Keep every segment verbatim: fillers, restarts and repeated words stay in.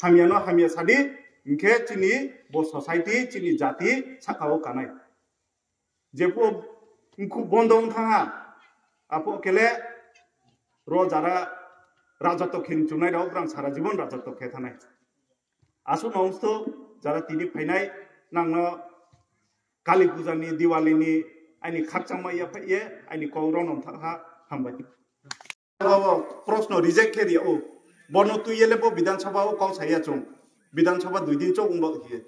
Hamya no hamya sadi, hinkhe chini bo society, chini jati saka o kanai. Jepho mkhu bondo wng thangha, apho kele ro jara rajato khe chunai rok, brang sara jibon rajato khe thanai. Aswk no wngsto jara tini phainai, nangno Kali Puja ni, Diwali ni aini khakchangma yaphai ye aini kok rono thangha, hambai. Bo proshno reject khe ria o. Bono twi ele bo Bidhan Sabha o kok saya chung. Bidhan Sabha dui din chok wngbo hiye.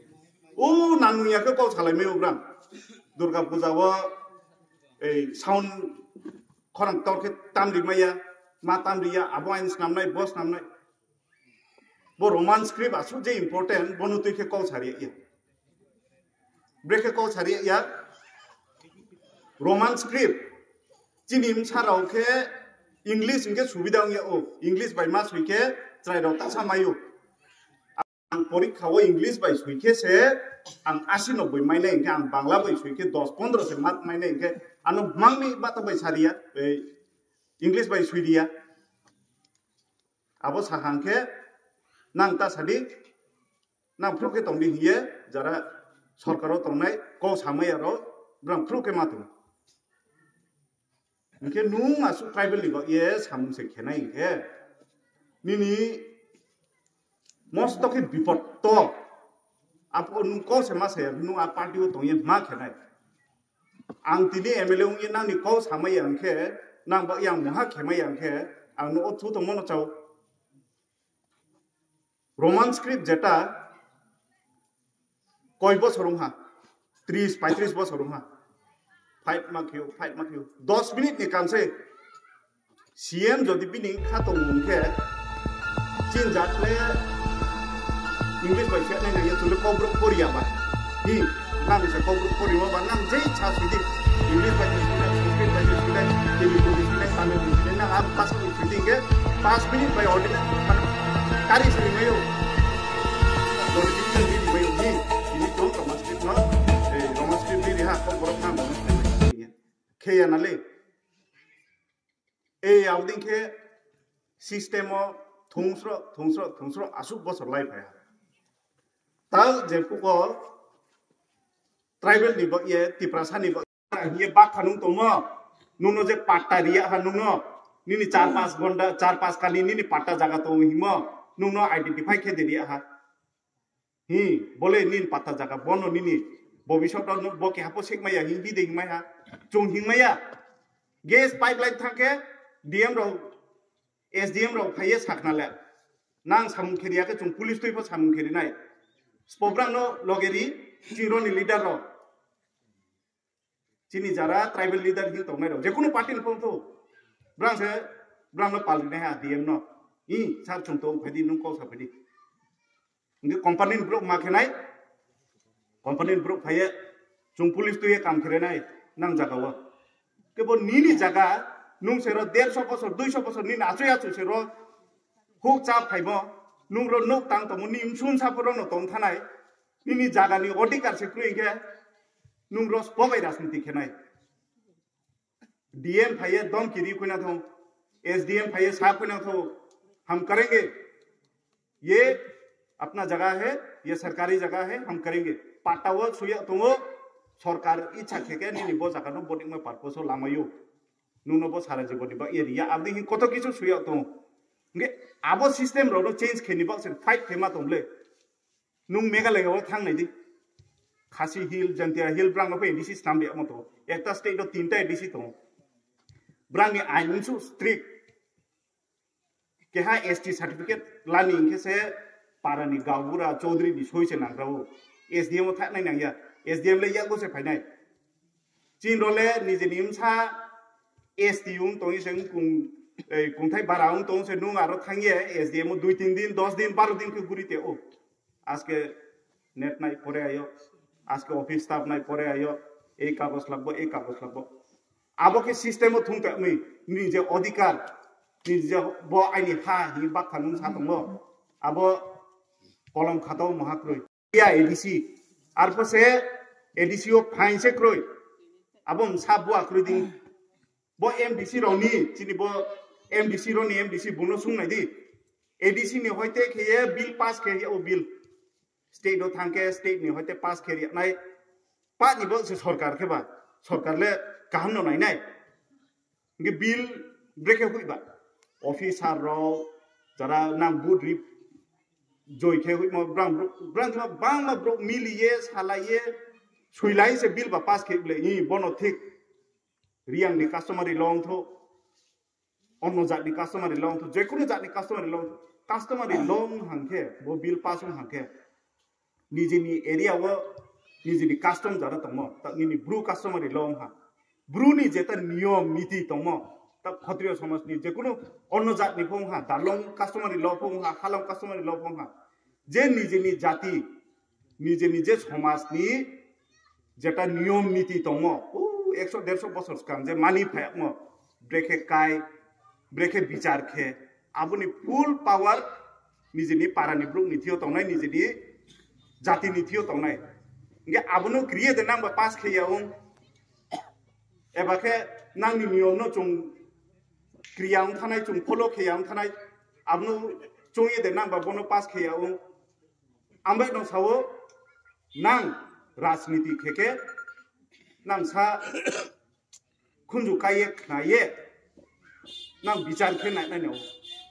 O nang nuya khe kok salai mai o brang. Durga Puja o ei sound khorang tor khe tam ri maya, ma tam ri ya, abo ain snam nai, bo snam nai. Bo Roman script aswk je important, bono twi khe kok sari ya. Brekhe kok sari ya. Roman script. Chini msa rok khe English hinkhe subida wngya o. English bai ma sui khe chwrai rok tasa maio. Ang porikha o English bai sui khe se ang asi noboi mainai hinkhe, ang Bangla bai sui khe dos pondro se mark mainai hinkhe, ano mangni bata bai sariya, ei English bai sui diya. Abo sakha hinkhe nang ta sadi, nang phuru khe tongdi hiye, jara sorkaro tongnai kok samaya rok, brang phuru khe ma tong. Hinkhe nung aswk tribal ni bagwi samung se khenai hinkhe, nini mosto khe bipod to. Apo nung kok se ma saya, nung a party o tongye ma khenai. Ang tini M L A wngye nangni kok samaya hinkhe, nang bagwi ang moha khemaya hinkhe, ang no o thu tongmo no chao. Roman script jeta koi bosor wngha, tris paitris bosor wngha. Fight ma khiyo, fight ma khiyo. Dos minute ni kam se C M jodi bini kha tong wngkhe, chin jat le English bai se nai nai ya, chule kok bro Korea ba. Hi, nang se kok bro Korea ba, nang jei cha sidi. English bai se sidi, Sanskrit bai se sidi, Telugu bai se sidi, Tamil bai se sidi, nang a basa bai se sidi ke, pas minute bai ordinary, mane, kari se mayo. Jodi bini se sidi mayo, hi, ini to Roman script no, eh, Roman script di ha, kok bro nang Roman script bai se sidi. Kheya na le. Ei abding khe system o thungsro, thungsro, thungsro aswk bosor lai phai ha. Tal je puko tribal ni bo ye, Tiprasa ni bo ye, bak kha nung tongmo, nungno je patta riya ha nungno, nini char pas gonda, char pas kali nini patta jaga tong himo, nungno identify khe de riya ha. Hi, bole nin patta jaga, bono nini bobisot no bo keha po sek maya, hi, hi de hingmai ha, chung hingmaya. Gas pipeline thangkhe D M rok, S D M rok phaiye sakna le. Nang samung kheri ya khe chung police twi pho samung kheri nai. Spobrang no logeri, chiro ni leader rok. Chini jara tribal leader hin tongnai rok, jekunu party ni phone tho, brang se, brang no pal rinai ha D M no. I, sir, chung tong phaidi, nung kok sa phaidi. Nge company ni borok ma khenai, company ni borok phaiye, chung police tuye kam kherenai, nang jaga o. Kebo nini jaga, nung sero derso bosor, duiso bosor, nini achoi achoi sero, huk cha phaimo, nung ro nuk tang tomo, ni msun saporo no tong thanai, nini jaga ni odhikar se kroi khe, nung ro spobai rajniti khenai. D M phaiye dom kiri khuina thong, S D M phaiye sa khuina thong, ham karenge, ye apna jaga hai, ye sarkari jaga hai, ham karenge. Patta o suya tongo, sarkar ichha kheke nini bo jaga no bodik ma purpose o lamayo. Nungno bo sara jiboni ba area abdi hin koto kichu suya tongo. Nge abo system rok no change kheni bak sen fight khema tongle. Nung Meghalaya o thang nai di. Khasi Hill, Jaintia Hill, brang no phe A D C slam de moto. Ekta state o tinta A D C tongo. Brang ni ain unsu strict. Keha S T certificate lani hinkhe se para ni gaubura, chaudhary ni soi se nang rao. S D M o thak nai nang ya. S D M le yago se phainai. Chin role nijeni wngsa S T wng tongwi se wng kung, ei, kungthai bara wng tong se nung aro thangye S D M o dui tin din, dos din, baro din khe guri te o. Aske net nai pore ayo, aske office staff nai pore ayo, ei kagos lagbo, ei kagos lagbo. Abo khe system o thung tongwi, nini je odhikar, nini je bo aini ha hinwi bakha nung sa tongo, abo kolom khatao mahakroi. Ya A D C, arpho se A D C o phain se kroi, abo msa bua kroi di. Bo M D C rokni, chini bo M D C rokni M D C buno sung nai di. A D C ni hoite khe ye bill pass khe ye o bill state o thang khe state ni hoite pass khe riya nai. Pa ni bo se sorkar khe ba, sorkar le kaham no nai nai. Nge bill brekhe hui ba, officer rok jara nang vote rip joi khe hui mo brang brang ma bang ma bro mili ye sala ye suilai se bill ba pass khe ble i bono thik. Riang ni customary law wng tho, onno jat ni customary law wng tho, jekunu jat ni customary law wng tho, customary law wng hang khe bo bill pass wng hang khe nijini area o nijini custom jara tongmo, ta nini bru customary law wng ha. Bru ni jeta niyom niti tongmo, ta Khatriyo somaj ni jekunu onno jat ni phong ha, Darlong customary law phong ha, Halong customary law phong ha. Je nijini jati, nijini je somaj ni jeta niyom niti tongmo, o ekso derso bosor swkang je mani phayakmo, brekhe kai, brekhe bichar khe, aboni full power nijini para ni bruk ni thio tongnai, nijini jati ni thio tongnai. Nge abono kriye de nang ba pass khe ya wng, eba khe nang ni niyom no chung kriya wng thanai, chung follow khe ya wng thanai, abono chung ye de nang ba bono pass khe ya wng. Ambai no sao nang rajniti khe khe nang sa khunju kaiye khnaye nang bichar khe nai nai no.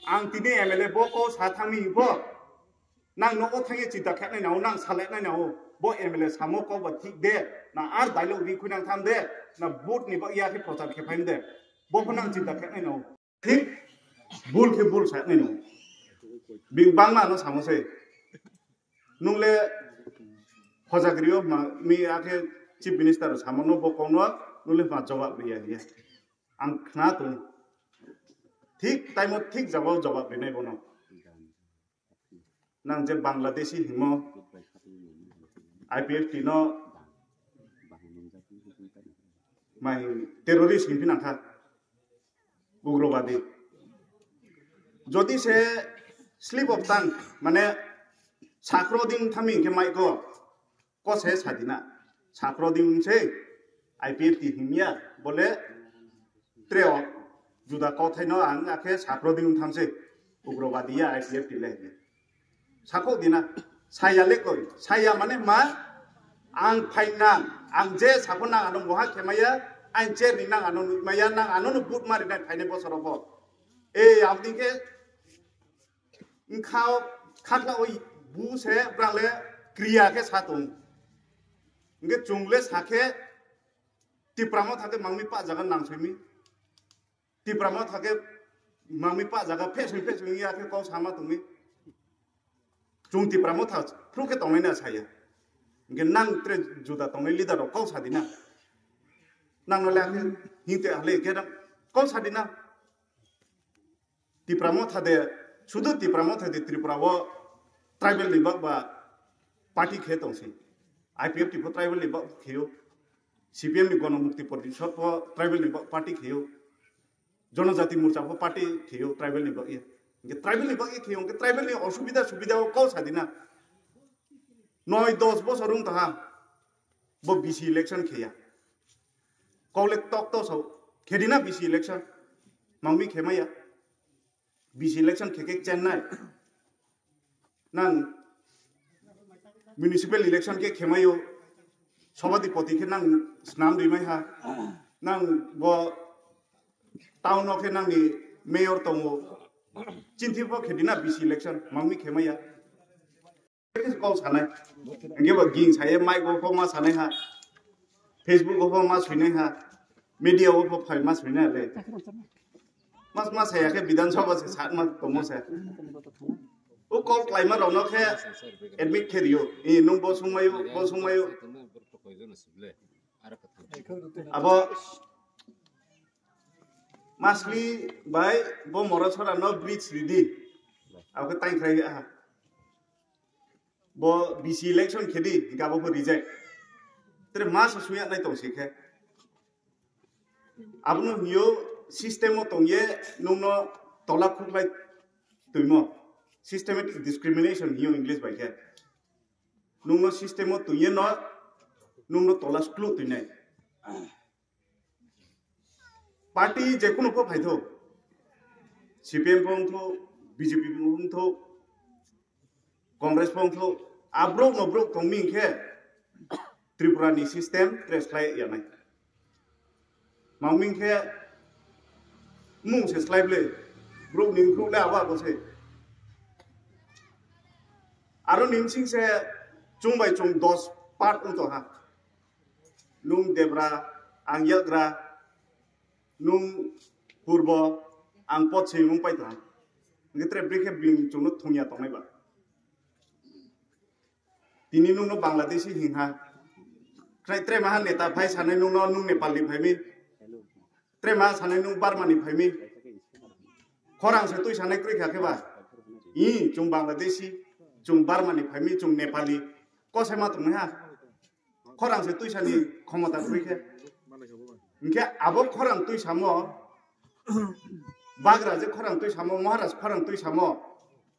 Ang tini M L A bo ko sa thangmi bo nang nogo thangye chinta khe nai no, nang salai nai no. Bo M L A samo ko ba thik de, na ar dialogue ri khui nang tham de, na vote ni ba ya khe prochar khe phaim de. Bo ko nang chinta khe nai no. Thik bul khe bul sa nai no. Bing bangma no samo se. Nung le hojagrio ma mi akhe chief minister samo no bo kono nung le ma jawab riya riya. Ang khna tu. Thik taimo thik jawab jawab rinai bono. Nang je Bangladeshi himo I P F T no mai terrorist himpi nangkha, ugrobadi. Jodi se slip of tongue, mane sakro ding thami hingke mai ko, ko se sadina. Sakro ding se I P F T himya, bole treo juda kothai no ang akhe sakro ding tham se, ugrobadi ya I P F T le. Sako dina, saya le koi, saya mane ma, ang phaina, ang je sabo nang ano moha khemaya, ang cher ni nang ano nukmaya, nang ano no but mari nai phaine bosoro bo. E, abdi ke, ngkhao, khakna oi, bu se, brang le, kriya ke satung. Nge chung le sakhe, Tipra mo thake mangmi pa jaga nang soimi. Tipra mo thake mangmi pa jaga phesing phesing ya khe kau sama tongmi. Chung Tipra mo tha phru khe tongnai na saya. Nge nang tre juda tongnai leader rok kau sadina. Nang no le akhe hingte hale khe kau sadina. Tipra Motha de, sudu Tipra Motha de Tripura o tribal ni bak ba party khe tong si. I P F T pho tribal ni bak khe o. C P M ni Gono Mukti Porishod pho tribal ni bak party khe o. Jonojati Morcha pho party khe o tribal ni bak ye. Hingke tribal ni bak ye khe o, hingke tribal ni osubida subida o kau sadina. Noi dos bosor wng taha. Bo B C election khe ya. Kau le tok to sao. Khe di na B C election. Mangmi khe maya. B C election khe khe Chennai. Nang municipal election khe khemayo. Sobadipoti khe nang snam rimai ha. Nang bo town o khe nang ni mayor tongo. Chinthi bo khe di na B C election. Mangmi khemaya. Kau sanai. Hingke bo ging saye, mic o pho ma sanai ha. Facebook o pho ma suinai ha. Media o pho phai ma suinai le. Mas ma saya khe Bidhan Sabha se sat ma tomo se. O call klaima rok no khe admit khe rio. E nung bo sungmayo, bo sungmayo. Abo Masli bai bo Morasora no bridge ridi. Abo khe tang khai ha. Bo B C election khe di, hingke abo pho reject. Tere ma se suya nai tong si khe. Abono hiyo system o tong ye nung no tola khuklai tuimo. Systematic discrimination hiyo English bai khe. Nung no system o tong ye no nung no tola sklu tuinai. Party jekunu pho phaitho, C P M pho wngtho, B J P bo wngthok, Congress bo wngthok, abrok no brok tongmi hwnkhe Tripura ni system trace khlai yanai. Mangmi hwnkhe mung se slai ble, brok ni brok le abo abo se. Aro ni bsing se chung bai chung dos part wng tong ha. Nung debra, ang yagra, nung purbo, ang pot se mung pai tong ha. Hwnkhe tre bri khe bini chung no thung ya tongnai ba. Tini nung no Bangladeshi hing ha. Krai tre maha neta phai sanai nung no nung Nepal ni phai mi. Tre maha sanai nung Burma ni phai mi. Khorang se twi sanai kroi kha khe ba. I chung Bangladeshi, chung Burma ni phai mi, chung Nepali. Kosai ma tong ha. Khorang se twi sani khomota kroi khe. Hingkhe abo khorang twi samo, bagra je khorang twi samo, Maharaj khorang twi samo,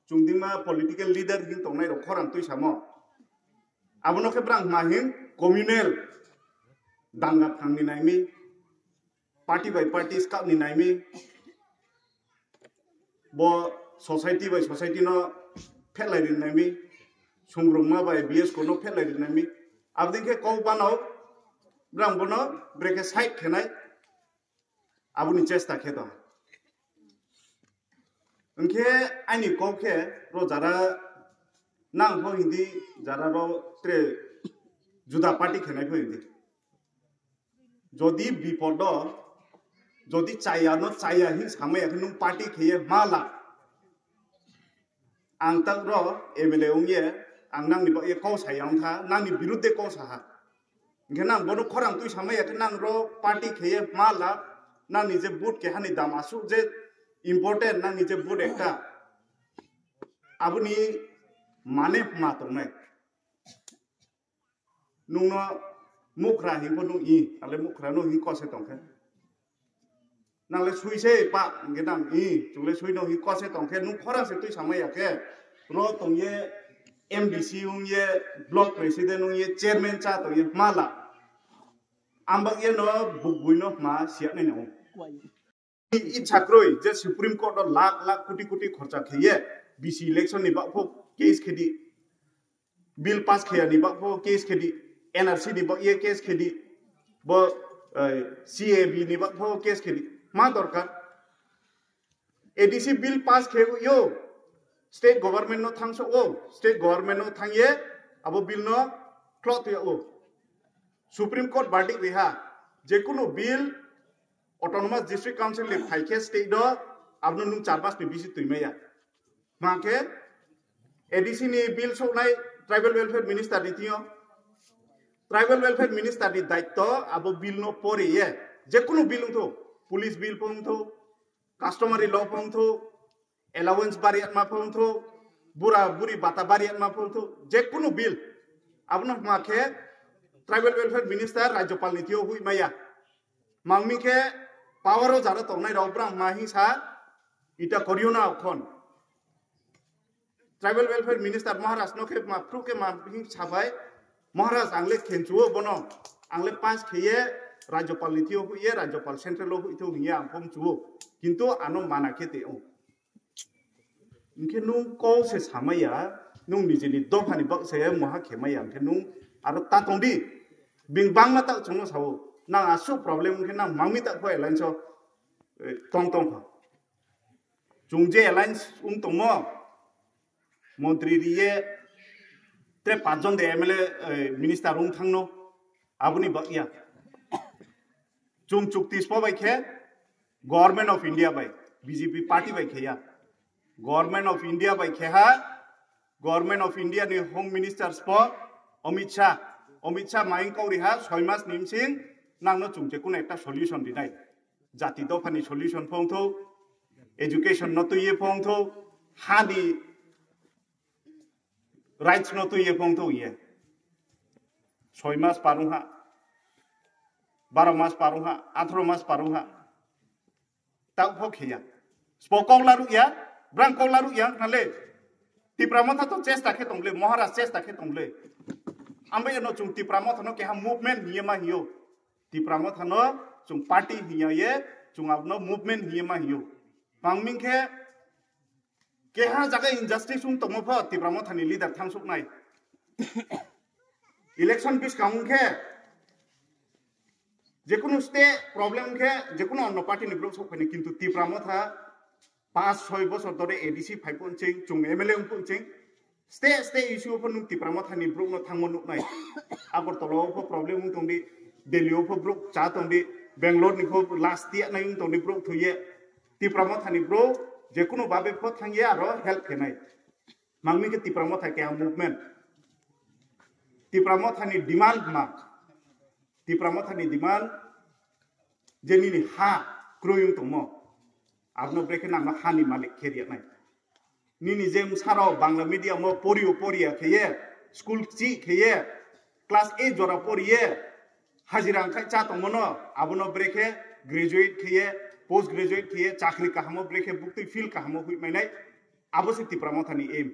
chungdingma political leader hin tongnai rok khorang twi samo. Abono khe brang ma hin communal danga phangni naimi, party by party skapni naimi, bo society by society no phetlai rin naimi, sungrungma by B S ko no phetlai rin naimi. Abdin khe kok bano brang bono breke side khenai. Aboni chesta khe tong. Hwnkhe ani kok khe ro jara nang pho hindi jara ro tre juda party khenai pho hindi. Jodi bipodo, jodi chaya no chaya hin samaya khe nung party kheye mala. Ang tak ro M L A ongye, ang nangni bagye kok saya wngkha, nangni birudde kok saha. Hingkhe nang bono khorang twi samaya khe nang ro party kheye mala, nangni je vote kehani dam asuk je important, nangni je vote ekta. Aboni mane ma tongnai. Nungno mukhra hingpho nung i, ale mukhra no hing kose tongkhe. Nang le sui se pa, hingkhe nang i, chwng le sui no hing kose tongkhe, nung khorang se twi samaya khe, ro tongye M D C wngye, block president wngye, chairman cha tongye, mala. Ambak ye no buk bui no ma siya nai no. Icha kroi je Supreme Court o lakh lakh koti koti khorcha kheye B C election ni bagpho case khedi, bill pass kheyani bagpho case khedi, N R C ni bagye case khedi, bo, eh, C A B ni bagpho case khedi. Ma dorkar? A D C bill pass khe yo, state government no thangso o, state government no thangye abo bill no khlok tuya o. Supreme Court verdict riha, jekunu bill Autonomous District Council ni phaikhe state do, abono nung char mas ni bisi twimaya. Hwnkhe A D C ni bill soknai Tribal Welfare Minister ni thio. Tribal Welfare Minister ni daitto abo bill no poriye, jekunu bill wngtho, police bill pho wngtho, customary law pho wngtho, allowance bariatma pho wngtho, bura buri bata bariatma pho wngtho, jekunu bill. Abono hwnkhe Tribal Welfare Minister Rajyapal ni thio hui maya. Mangmi khe power o jara tongnai rok brang ma hingsa ita koriyo na okhon. Tribal Welfare Minister Maharaj no khe ma phru khe ma hing sabai, Maharaj ang le khenchuo bono, ang le pass kheye Rajyapal ni thio huiye, Rajyapal central o hui thio hingye ang phone chuo. Kintu ano mana khe te o. Hingkhe nung kok se samaya, nung nijini dophani bak se moha khemaya, hingkhe nung aro ta tongdi. Bing bangma ta chwngno sao, nang asuk problem hingkhe nang mangmi ta kho alliance o, eh, tong tong kha. Chwng je alliance wng tongmo, montri riye, tre pachjon de M L A, eh, minister wng thangno, aboni bagya. Chwng chukti spo bai khe Government of India bai, B J P party bai khe ya. Government of India bai khe ha, Government of India ni Home Minister spo Amit Shah, Amit Shah maing kau ri ha, soi mas ni bsing nang no chwng je kuno ekta solution rinai. Jati dopha ni solution phong tho, education no twi ye phong tho, ha ni rights no twi ye phong tho ye. Soi mas parung ha, baro mas parung ha, atharo mas parung ha. Tau pho khe ya. Spo kok la ruk ya, brang kok la ruk ya, na le. Tipra Motha to chesta khe tong le, Maharaj chesta khe tong le. Ambai no chwng Tipra Motha no keha movement hiye ma hiyo. Tipra Motha no chwng party hiya ye, chwng abno movement hiye ma hiyo. Pangming khe Keha jaga injustice wng tongmo pho Tipra Mothani leader thangsuknai. Election buskang wngkhe jekunu state problem wngkhe jekunu onno party ni borok sok phaini, kintu Tipra Motha pas soi bosor dhore A D C phai phunching, chung M L A wng phunching, state state issue pho nwng Tipra Mothani borok no thangmo nuknai. Agartala o pho problem wng tongdi, Delhi o pho borok cha tongdi, Bangalore ni pho last tiya nai wng tongdi borok thuye. Tipra Mothani borok jekunu babe pho thangye aro help khenai. Mangmi khe Tipra Motha keha movement. Tipra Mothani demand ma. Tipra Mothani demand je nini ha kroi wng tongmo. Abono brekhe nangno hani malik khe riya nai. Nini je msaro Bangla medium o porio poria kheye, school chi kheye, class eight jora poriye, hajira wngkhai cha tongmono, abono brekhe graduate kheye, post graduate kheye, chakri kahamo brekhe buktui field kahamo hui mainai. Abo se Tipra Mothani aim.